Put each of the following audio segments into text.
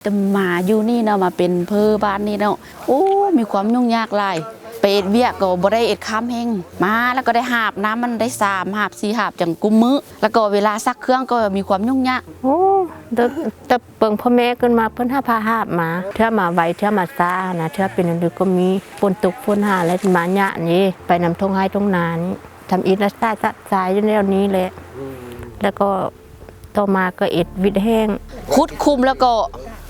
ແຕ່ມາຢູ່ນີ້ເນາະ ມາເປັນເພີບ້ານນີ້ເນາະ ໂອ້ ມີຄວາມຫຍຸ້ງຍາກຫຼາຍ ໄປເຮັດວຽກກໍບໍ່ໄດ້ເຮັດຂ້າມແຫ້ງ ມາແລ້ວກໍໄດ້ຫາບນ້ຳ ມັນໄດ້ສາມຫາບ ສີ່ຫາບ ຈັ່ງກຸ້ມມື້ ແລ້ວກໍເວລາຊັກເຄື່ອງກໍມີຄວາມຫຍຸ້ງຍາກ. ໂອ້ ແຕ່ ແຕ່ເບິ່ງພໍ່ແມ່ເກີດມາ ເພິ່ນຫາພາຫາບມາ ເທື່ອມາໄວ ເທື່ອມາຊ້ານະ ເທື່ອເປັນອັນດຽວກໍມີ ຝົນຕົກຝົນຫາແລ້ວມາຍາກນີ້ ໄປນຳທົ່ງໄຮ່ທົ່ງນານີ້ ທຳອິດລະສາສະຊາຍຢູ່ແນວນີ້ແຫຼະ ແລ້ວກໍ ຕໍ່ມາກໍເຮັດວິດແຫ້ງ ຂຸດຂຸມແລ້ວກໍ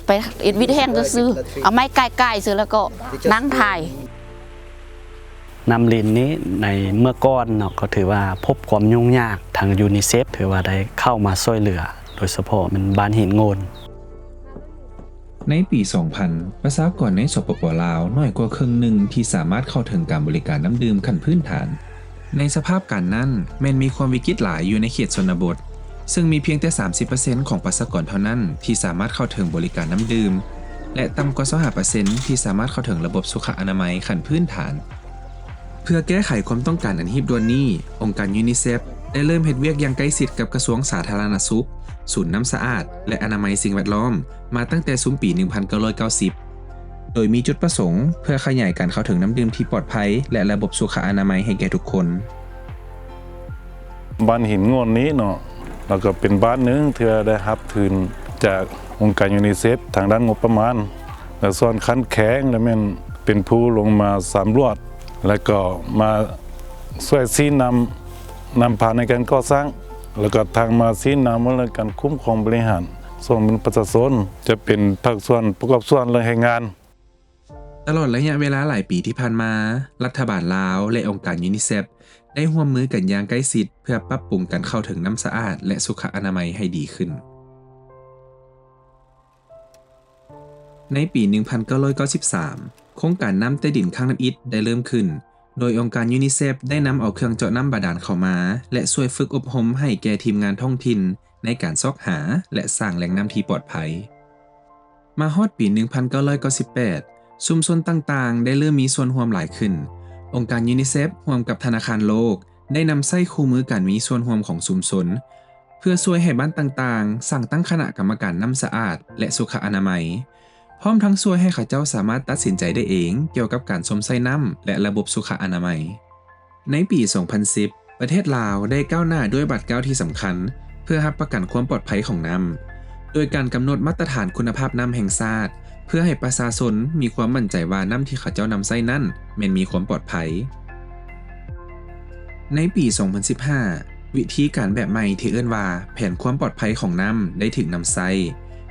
ໄປເຮັດວິດແຫ້ງຊື່ໆ ເອົາໄມ້ກ່າຍໆຊື່ ແລ້ວກໍນັ່ງຖ່າຍ. ນ້ຳລິນນີ້ໃນເມື່ອກ່ອນເນາະ ກໍຖືວ່າພົບຄວາມຫຍຸ້ງຍາກ ທາງຢູນິເຊັບຖືວ່າໄດ້ເຂົ້າມາຊ່ວຍເຫຼືອ ໂດຍສະເພາະແມ່ນບ້ານຫີນໂງ່ນ. ໃນປີສອງພັນ ປະຊາກອນໃນ ສປປ ລາວ ໜ້ອຍກວ່າເຄິ່ງໜຶ່ງທີ່ສາມາດເຂົ້າເຖິງການບໍລິການນ້ຳດື່ມຂັ້ນພື້ນຖານ. ໃນສະພາບການນັ້ນ ແມ່ນມີຄວາມວິກິດຫຼາຍຢູ່ໃນເຂດຊົນນະບົດ ເຊິ່ງມີພຽງແຕ່ສາມສິບເປີເຊັນຂອງປະຊາກອນເທົ່ານັ້ນທີ່ສາມາດເຂົ້າເຖິງບໍລິການນ້ຳດື່ມ ແລະ ຕ່ຳກວ່າຊາວຫ້າເປີເຊັນທີ່ສາມາດເຂົ້າເຖິງລະບົບສຸຂະອະນາໄມຂັ້ນພື້ນຖານ. ເພື່ອແກ້ໄຂຄວາມຕ້ອງການອັນຮີບດ່ວນນີ້, ອົງການຢູນິເຊັບໄດ້ເລີ່ມເຮັດວຽກຢ່າງໃກ້ຊິດກັບກະຊວງສາທາລະນະສຸກ, ສູນນ້ຳສະອາດ ແລະ ອະນາໄມສິ່ງແວດລ້ອມ ມາຕັ້ງແຕ່ຊຸມປີໜຶ່ງພັນເກົ້າຮ້ອຍເກົ້າສິບ ໂດຍມີຈຸດປະສົງເພື່ອຂະຫຍາຍການເຂົ້າເຖິງນ້ຳດື່ມທີ່ປອດໄພ ແລະ ລະບົບສຸຂະອະນາໄມໃຫ້ແກ່ທຸກຄົນ. ບ້ານຫີນໂງ່ນນີ້ເນາະ ແລ້ວກໍເປັນບ້ານໜຶ່ງທີ່ໄດ້ຮັບທຶນຈາກອົງການຢູນິເຊັບທາງດ້ານງົບປະມານ ແລະ ສ່ວນຂັ້ນແຂວງລະແມ່ນເປັນຜູ້ລົງມາສຳຫຼວດ ແລະ ກໍມາຊ່ວຍຊີ້ນຳ ນຳພາໃນການກໍ່ສ້າງ ແລ້ວກໍທັງມາຊີ້ນຳເລື່ອງການຄຸ້ມຄອງບໍລິຫານ ສົ່ງເປັນປະຊາຊົນ ຈະເປັນພາກສ່ວນປະກອບສ່ວນເລື່ອງແຮງງານ. ຕະຫຼອດໄລຍະເວລາຫຼາຍປີທີ່ຜ່ານມາ, ລັດຖະບານລາວ ແລະ ອົງການຢູນິເຊັບ ໄດ້ຮ່ວມມືກັນຢ່າງໃກ້ຊິດ ເພື່ອປັບປຸງການເຂົ້າເຖິງນ້ຳສະອາດ ແລະ ສຸຂະອະນາໄມໃຫ້ດີຂຶ້ນ. ໃນປີໜຶ່ງພັນເກົ້າຮ້ອຍເກົ້າສິບສາມ ໂຄງການນ້ຳໃຕ້ດິນຄັ້ງທຳອິດໄດ້ເລີ່ມຂຶ້ນ, ໂດຍອົງການຢູນິເຊັບໄດ້ນຳເອົາເຄື່ອງເຈາະນ້ຳບາດານເຂົ້າມາ ແລະ ຊ່ວຍຝຶກອົບຮົມໃຫ້ແກ່ທີມງານທ້ອງຖິ່ນໃນການຊອກຫາ ແລະ ສ້າງແຫຼ່ງນ້ຳທີ່ປອດໄພ. ມາຮອດປີໜຶ່ງພັນເກົ້າຮ້ອຍເກົ້າສິບແປດ ຊຸມຊົນຕ່າງໆໄດ້ເລີ່ມມີສ່ວນຮ່ວມຫຼາຍຂຶ້ນ. ອົງການຢູນິເຊັບຮ່ວມກັບທະນາຄານໂລກ ໄດ້ນຳໃຊ້ຄູ່ມືການມີສ່ວນຮ່ວມຂອງຊຸມຊົນ ເພື່ອຊ່ວຍໃຫ້ບ້ານຕ່າງໆ ສ້າງຕັ້ງຄະນະກຳມະການນ້ຳສະອາດ ແລະ ສຸຂະອະນາໄມ, ພ້ອມທັງຊ່ວຍໃຫ້ເຂົາເຈົ້າສາມາດຕັດສິນໃຈໄດ້ເອງກ່ຽວກັບການຊົມໃຊ້ນ້ຳ ແລະ ລະບົບສຸຂະອະນາໄມ. ໃນປີສອງພັນສິບ ປະເທດລາວໄດ້ກ້າວໜ້າດ້ວຍບາດກ້າວທີ່ສຳຄັນ ເພື່ອຮັບປະກັນຄວາມປອດໄພຂອງນ້ຳ ໂດຍການກຳນົດມາດຕະຖານຄຸນນະພາບນ້ຳແຫ່ງຊາດ ເພື່ອໃຫ້ປະຊາຊົນມີຄວາມໝັ້ນໃຈວ່ານ້ຳທີ່ເຂົາເຈົ້ານຳໃຊ້ນັ້ນແມ່ນມີຄວາມປອດໄພ. ໃນປີສອງພັນສິບຫ້າ ວິທີການແບບໃໝ່ທີ່ເອີ້ນວ່າແຜນຄວາມປອດໄພຂອງນ້ຳໄດ້ຖືກນຳໃຊ້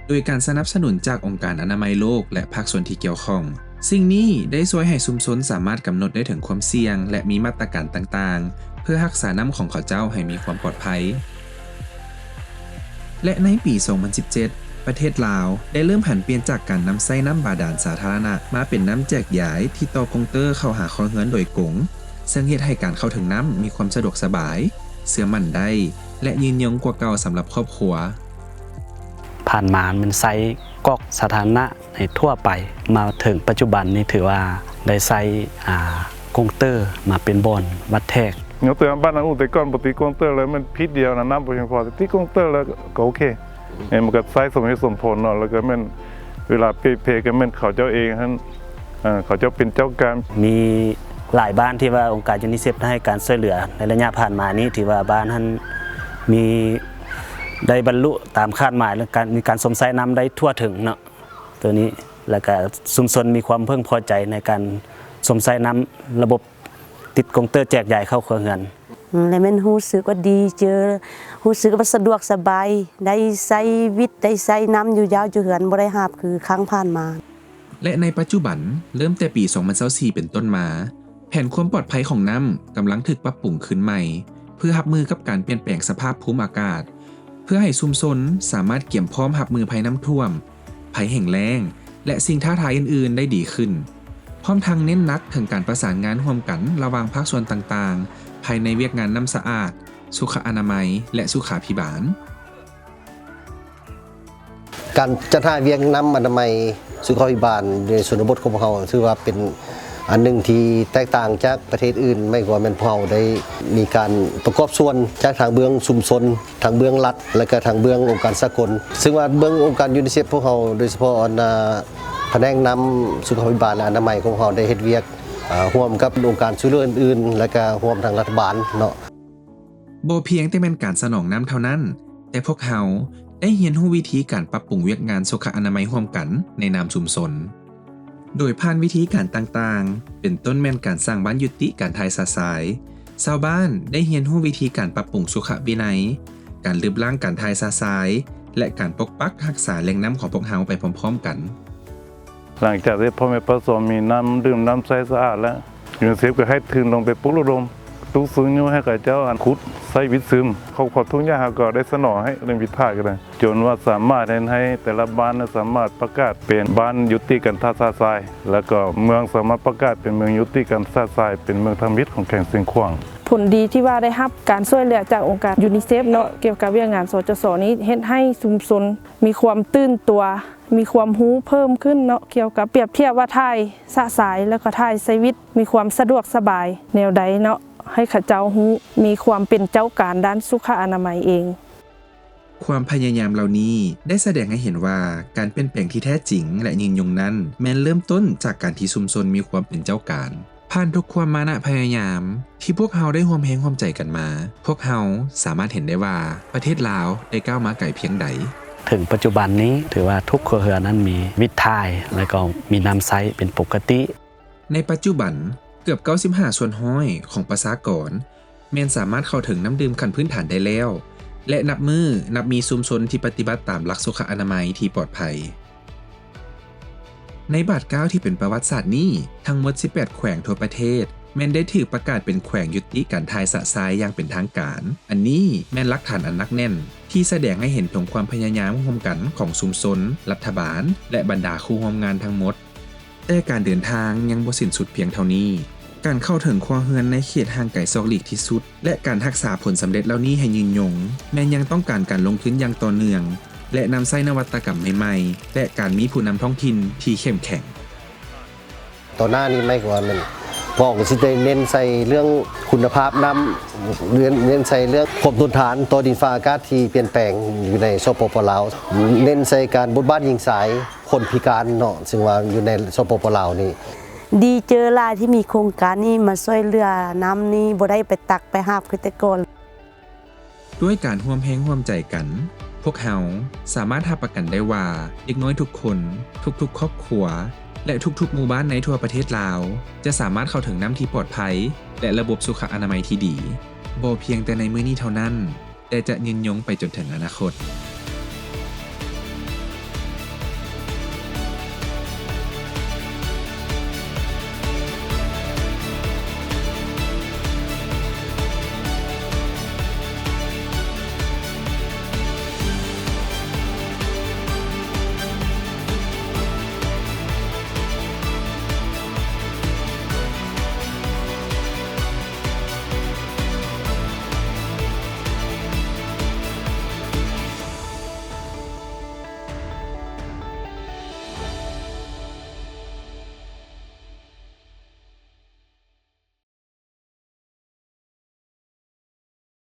ໂດຍການສະໜັບສະໜູນຈາກອົງການອະນາໄມໂລກ ແລະ ພາກສ່ວນທີ່ກ່ຽວຂ້ອງ. ສິ່ງນີ້ໄດ້ຊ່ວຍໃຫ້ຊຸມຊົນສາມາດກຳນົດໄດ້ເຖິງຄວາມສ່ຽງ ແລະ ມີມາດຕະການຕ່າງໆ ເພື່ອຮັກສານ້ຳຂອງເຂົາເຈົ້າໃຫ້ມີຄວາມປອດໄພ. ແລະ ໃນປີສອງພັນສິບເຈັດ ປະເທດລາວໄດ້ເລີ່ມຫັນປ່ຽນຈາກການນຳໃຊ້ນ້ຳບາດານສາທາລະນະ ມາເປັນນ້ຳແຈກຢາຍທີ່ຕໍ່ກົງເຕີເຂົ້າຫາຄົວເຮືອນໂດຍກົງ, ເຊິ່ງເຮັດໃຫ້ການເຂົ້າເຖິງນ້ຳມີຄວາມສະດວກສະບາຍ, ເຊື່ອໝັ້ນໄດ້ ແລະ ຍືນຍົງກວ່າເກົ່າສຳລັບຄອບຄົວ. ຜ່ານມາແມ່ນໃຊ້ກອກສາທາລະນະໃນທົ່ວໄປ, ມາເຖິງປັດຈຸບັນນີ້ຖືວ່າໄດ້ໃຊ້ ອາ ກົງເຕີມາເປັນບ່ອນວັດແທກ. ຍົກຕົວຢ່າງບ້ານນາອູ່ແຕ່ກ່ອນບໍ່ຕິດກົງເຕີແລ້ວ ແມ່ນທິດດຽວນະ ນ້ຳບໍ່ພຽງພໍ, ຕິດກົງເຕີແລ້ວກໍໂອເຄ. ເອີ ມັນກໍໃຊ້ສົມເຫດສົມຜົນເນາະ, ແລ້ວກໍແມ່ນເວລາເພກໍແມ່ນເຂົາເຈົ້າເອງຫັ້ນ ເອີ ເຂົາເຈົ້າເປັນເຈົ້າການ. ມີຫຼາຍບ້ານທີ່ວ່າອົງການຢູນິເຊັບໄດ້ໃຫ້ການຊ່ວຍເຫຼືອໃນໄລຍະຜ່ານມານີ້ ຖືວ່າບ້ານຫັ້ນມີ ໄດ້ບັນລຸຕາມຄາດໝາຍ ແລະ ການ ມີການຊົມໃຊ້ນ້ຳໄດ້ທົ່ວເຖິງເນາະ ໂຕນີ້ ແລ້ວກະຊຸມຊົນມີຄວາມເພິ່ງພໍໃຈໃນການຊົມໃຊ້ນ້ຳລະບົບ ຕິດກົງເຕີແຈກຢາຍເຂົ້າຄົວເຮືອນ. ອືມ ແລະແມ່ນຮູ້ສຶກວ່າດີເຈີ ຮູ້ສຶກວ່າສະດວກສະບາຍ ໄດ້ໃຊ້ວິດ ໄດ້ໃຊ້ນ້ຳຢູ່ຍາວຢູ່ເຮືອນ ບໍ່ໄດ້ຫາບຄືຄັ້ງຜ່ານມາ. ແລະໃນປັດຈຸບັນ ເລີ່ມແຕ່ປີສອງພັນຊາວສີ່ເປັນຕົ້ນມາ, ແຜນຄວາມປອດໄພຂອງນ້ຳກຳລັງຖືກປັບປຸງຄືນໃໝ່ ເພື່ອຮັບມືກັບການປ່ຽນແປງສະພາບພູມອາກາດ, ເພື່ອໃຫ້ຊຸມຊົນສາມາດກຽມພ້ອມຮັບມືໄພນ້ຳຖ້ວມ, ໄພແຫ້ງແລ້ງ ແລະ ສິ່ງທ້າທາຍອື່ນໆໄດ້ດີຂຶ້ນ, ພ້ອມທັງເນັ້ນໜັກເຖິງການປະສານງານຮ່ວມກັນລະຫວ່າງພາກສ່ວນຕ່າງໆ ພາຍໃນວຽກງານນ້ຳສະອາດ, ສຸຂະອະນາໄມ ແລະ ສຸຂາພິບານ. ການຈັດຫາວຽກນ້ຳອະນາໄມ ສຸຂາພິບານ ໃນຊົນນະບົດຂອງພວກເຮົາ ຖືວ່າເປັນ ອັນໜຶ່ງທີ່ແຕກຕ່າງຈາກປະເທດອື່ນ ໝາຍຄວາມວ່າແມ່ນພວກເຮົາໄດ້ມີການປະກອບສ່ວນຈາກທາງເບື້ອງຊຸມຊົນ, ທາງເບື້ອງລັດ ແລະກະທາງເບື້ອງອົງການສາກົນ, ຊຶ່ງວ່າເບື້ອງອົງການຢູນິເຊັບພວກເຮົາ ໂດຍສະເພາະອັນ ອາ ພະແນກນ້ຳສຸຂາພິບານ ແລະ ອະນາໄມຂອງເຮົາໄດ້ເຮັດວຽກ ອາ ຮ່ວມກັບອົງການຊ່ວຍເຫຼືອອື່ນໆ ແລະກະຮ່ວມທາງລັດຖະບານເນາະ. ບໍ່ພຽງແຕ່ແມ່ນການສະໜອງນ້ຳເທົ່ານັ້ນ, ແຕ່ພວກເຮົາໄດ້ຮຽນຮູ້ວິທີການປັບປຸງວຽກງານສຸຂະອະນາໄມຮ່ວມກັນໃນນາມຊຸມຊົນ, ໂດຍຜ່ານວິທີການຕ່າງໆ ເປັນຕົ້ນແມ່ນການສ້າງບ້ານຍຸຕິການຖ່າຍຊະຊາຍ. ຊາວບ້ານໄດ້ຮຽນຮູ້ວິທີການປັບປຸງສຸຂະວິໄນ, ການລຶບລ້າງການຖ່າຍຊະຊາຍ ແລະ ການປົກປັກຮັກສາແຫຼ່ງນ້ຳຂອງພວກເຮົາໄປພ້ອມໆກັນ. ຫຼັງຈາກທີ່ພໍ່ແມ່ປະຊາຊົນມີນ້ຳດື່ມນ້ຳໃຊ້ສະອາດແລ້ວ, ຢູນິເຊັບກໍໃຫ້ທຶນລົງໄປປຸກລະດົມ ຕຸກຊຸກຍູ້ໃຫ້ເຂົາເຈົ້າ ອັນ ຂຸດໃຊ້ວິດຊຶມ. ຄວາມທຸກຍາກເຮົາກໍໄດ້ສະໜອງໃຫ້ເລື່ອງວິດຖ່າຍກໍໄດ້ ຈົນວ່າສາມາດເຮັດໃຫ້ແຕ່ລະບ້ານສາມາດປະກາດເປັນບ້ານຍຸຕິການຖ່າຍຊະຊາຍ ແລ້ວກໍເມືອງສາມາດປະກາດເປັນເມືອງຍຸຕິການຖ່າຍຊະຊາຍ ເປັນເມືອງທຳອິດຂອງແຂວງຊຽງຂວາງ. ຜົນດີທີ່ວ່າໄດ້ຮັບການຊ່ວຍເຫຼືອຈາກອົງການຢູນິເຊັບເນາະ ກ່ຽວກັບວຽກງານ ສຈສ ນີ້ ເຮັດໃຫ້ຊຸມຊົນມີຄວາມຕື່ນຕົວ ມີຄວາມຮູ້ເພີ່ມຂຶ້ນເນາະ ກ່ຽວກັບປຽບທຽບວ່າຖ່າຍຊະຊາຍ ແລ້ວກໍຖ່າຍໃຊ້ວິດ ມີຄວາມສະດວກສະບາຍແນວໃດເນາະ ໃຫ້ເຂົາເຈົ້າຮູ້ ມີຄວາມເປັນເຈົ້າການດ້ານສຸຂະອະນາໄມເອງ. ຄວາມພະຍາຍາມເຫຼົ່ານີ້ໄດ້ສະແດງໃຫ້ເຫັນວ່າ ການປ່ຽນແປງທີ່ແທ້ຈິງ ແລະ ຍືນຍົງນັ້ນ ແມ່ນເລີ່ມຕົ້ນຈາກການທີ່ຊຸມຊົນມີຄວາມເປັນເຈົ້າການ. ຜ່ານທຸກຄວາມມານະພະຍາຍາມທີ່ພວກເຮົາໄດ້ຮ່ວມແຮງຮ່ວມໃຈກັນມາ, ພວກເຮົາສາມາດເຫັນໄດ້ວ່າປະເທດລາວໄດ້ກ້າວມາໄກພຽງໃດ. ເຖິງປັດຈຸບັນນີ້ ຖືວ່າທຸກຄົວເຮືອນນັ້ນມີວິດຖ່າຍ ແລະ ກໍມີນ້ຳໃຊ້ເປັນປົກກະຕິ. ໃນປັດຈຸບັນ, ເກືອບເກົ້າສິບຫ້າສ່ວນຮ້ອຍຂອງປະຊາກອນ ແມ່ນສາມາດເຂົ້າເຖິງນ້ຳດື່ມຂັ້ນພື້ນຖານໄດ້ແລ້ວ ແລະ ນັບມື້ນັບມີຊຸມຊົນທີ່ປະຕິບັດຕາມຫຼັກສຸຂະອະນາໄມທີ່ປອດໄພ. ໃນບາດກ້າວທີ່ເປັນປະຫວັດສາດນີ້, ທັງໝົດສິບແປດແຂວງທົ່ວປະເທດ ແມ່ນໄດ້ຖືກປະກາດເປັນແຂວງຍຸຕິການຖ່າຍຊະຊາຍຢ່າງເປັນທາງການ. ອັນນີ້ແມ່ນຫຼັກຖານອັນໜັກແໜ້ນ ທີ່ສະແດງໃຫ້ເຫັນເຖິງຄວາມພະຍາຍາມຮ່ວມກັນຂອງຊຸມຊົນ, ລັດຖະບານ ແລະ ບັນດາຄູ່ຮ່ວມງານທັງໝົດ. ແຕ່ການເດີນທາງຍັງບໍ່ສິ້ນສຸດພຽງເທົ່ານີ້. ການເຂົ້າເຖິງຄົວເຮືອນໃນເຂດຫ່າງໄກສອກຫຼີກທີ່ສຸດ ແລະ ການຮັກສາຜົນສຳເລັດເຫຼົ່ານີ້ໃຫ້ຍືນຍົງ ແມ່ນຍັງຕ້ອງການການລົງທຶນຢ່າງຕໍ່ເນື່ອງ ແລະ ນຳໃຊ້ນະວັດຕະກຳໃໝ່ໆ ແລະ ການມີຜູ້ນຳທ້ອງຖິ່ນທີ່ເຂັ້ມແຂງ. ຕໍ່ໜ້ານີ້ໝາຍຄວາມວ່າແມ່ນ ພວກເຮົາກໍຊິໄດ້ເນັ້ນໃສ່ເລື່ອງຄຸນນະພາບນ້ຳ, ເນັ້ນ ເນັ້ນໃສ່ເລື່ອງຄວາມທົນທານຕໍ່ດິນຟ້າອາກາດທີ່ປ່ຽນແປງຢູ່ໃນ ສປປ ລາວ, ເນັ້ນໃສ່ການບົດບາດຍິງຊາຍ ຄົນພິການເນາະ ຊຶ່ງວ່າຢູ່ໃນ ສປປ ລາວນີ້. ດີໃຈຫຼາຍທີ່ມີໂຄງການນີ້ມາຊ່ວຍເຫຼືອນ້ຳນີ້ ບໍ່ໄດ້ໄປຕັກໄປຫາບຄືແຕ່ກ່ອນ. ດ້ວຍການຮ່ວມແຮງຮ່ວມໃຈກັນ, ພວກເຮົາສາມາດຮັບປະກັນໄດ້ວ່າ ເດັກນ້ອຍທຸກຄົນ, ທຸກໆຄອບຄົວ ແລະ ທຸກໆໝູ່ບ້ານໃນທົ່ວປະເທດລາວ ຈະສາມາດເຂົ້າເຖິງນ້ຳທີ່ປອດໄພ ແລະ ລະບົບສຸຂະອະນາໄມທີ່ດີ, ບໍ່ພຽງແຕ່ໃນມື້ນີ້ເທົ່ານັ້ນ, ແຕ່ຈະຍືນຍົງໄປຈົນເຖິງອະນາຄົດ.